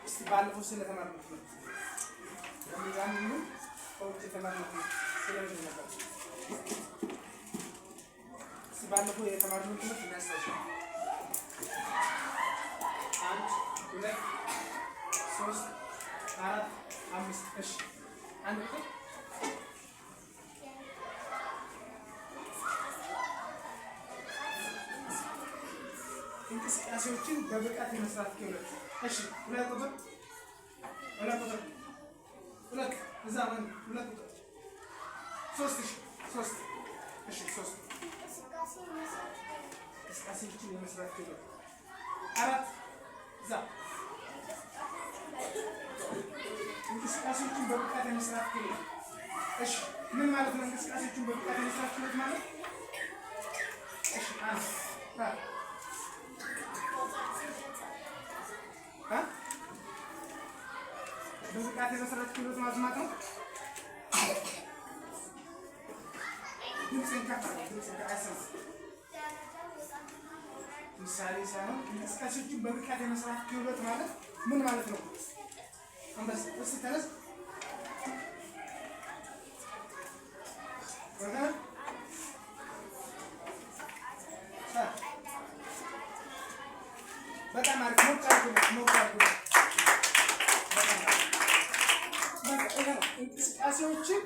እስቲ ባለፈው ስለተማርነው ትምህርት በሚዛን ይሁን ከውጭ የተማርነው ትምህርት ስለምንድን ነበር? እስቲ ባለፈው የተማርነው ትምህርት የሚያስታውስ? አንድ፣ ሁለት፣ ሶስት፣ አራት፣ አምስት። እሺ፣ አንድ ቁጥር። እንቅስቃሴዎችን በብቃት የመስራት ክህሎት። እሺ፣ ሁለት ቁጥር፣ ሁለት ቁጥር፣ ሁለት እዛ ማን? ሁለት ቁጥር፣ ሶስት። እሺ፣ ሶስት። እሺ፣ ሶስት። እንቅስቃሴዎችን የመስራት ክህሎት። አራት እዛ። እንቅስቃሴዎችን በብቃት የመስራት ክህሎት። እሺ፣ ምን ማለት ነው? እንቅስቃሴዎችን በብቃት የመስራት ክህሎት ማለት? እሺ፣ አንድ አ በብቃት የመስራት ክህሎት ማለት ማለት ነው። ድምፅን ከፍ አድርግ፣ ድምፅን ከፍ፣ አይሰማም። ምሳሌ ሳይሆን እንቅስቃሴዎችን በብቃት የመስራት ክህሎት ማለት ምን ማለት ነው? አንበሳ፣ እስኪ ተነስ። እህ አ በጣም አሪፍ። ሞቅ አድርጉለት፣ ሞቅ አድርጉለት። በጣም አሪፍ። በቃ ይሄ ነው። እንቅስቃሴዎችን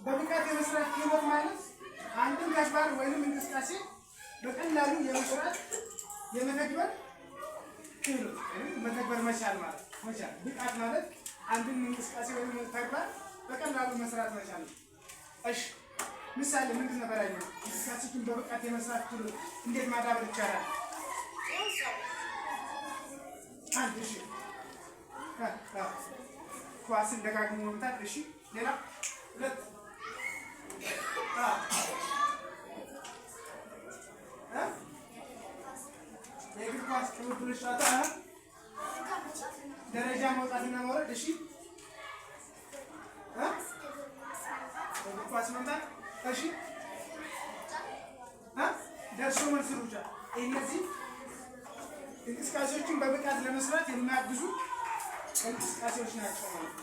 በብቃት የመስራት ክህሎት ማለት አንድን ተግባር ወይንም እንቅስቃሴ በቀላሉ የመስራት፣ የመተግበር ክህሎት ወይም መተግበር መቻል ማለት መቻል። ብቃት ማለት አንድን እንቅስቃሴ ወይም ተግባር በቀላሉ መስራት መቻል ነው። እሺ፣ ምሳሌ ምንድን ነበር ያየነው? እንቅስቃሴዎችን በብቃት የመስራት ክህሎት እንዴት ማዳበር ይቻላል? አንድ፣ እሺ፣ ኳስን ደጋግሞ መምታት። እሺ፣ ሌላ? ሁለት አ እ የእግር ኳስ ቅብብሎች ጨዋታ፣ ደረጃ መውጣትና መውረድ። እሺ፣ እ እግር ኳስ መምታት። እሺ፣ እ ደርሶ መልስ ሩጫ። እነዚህ እንቅስቃሴዎችን በብቃት ለመስራት የሚያግዙ እንቅስቃሴዎች ናቸው ማለት ነው።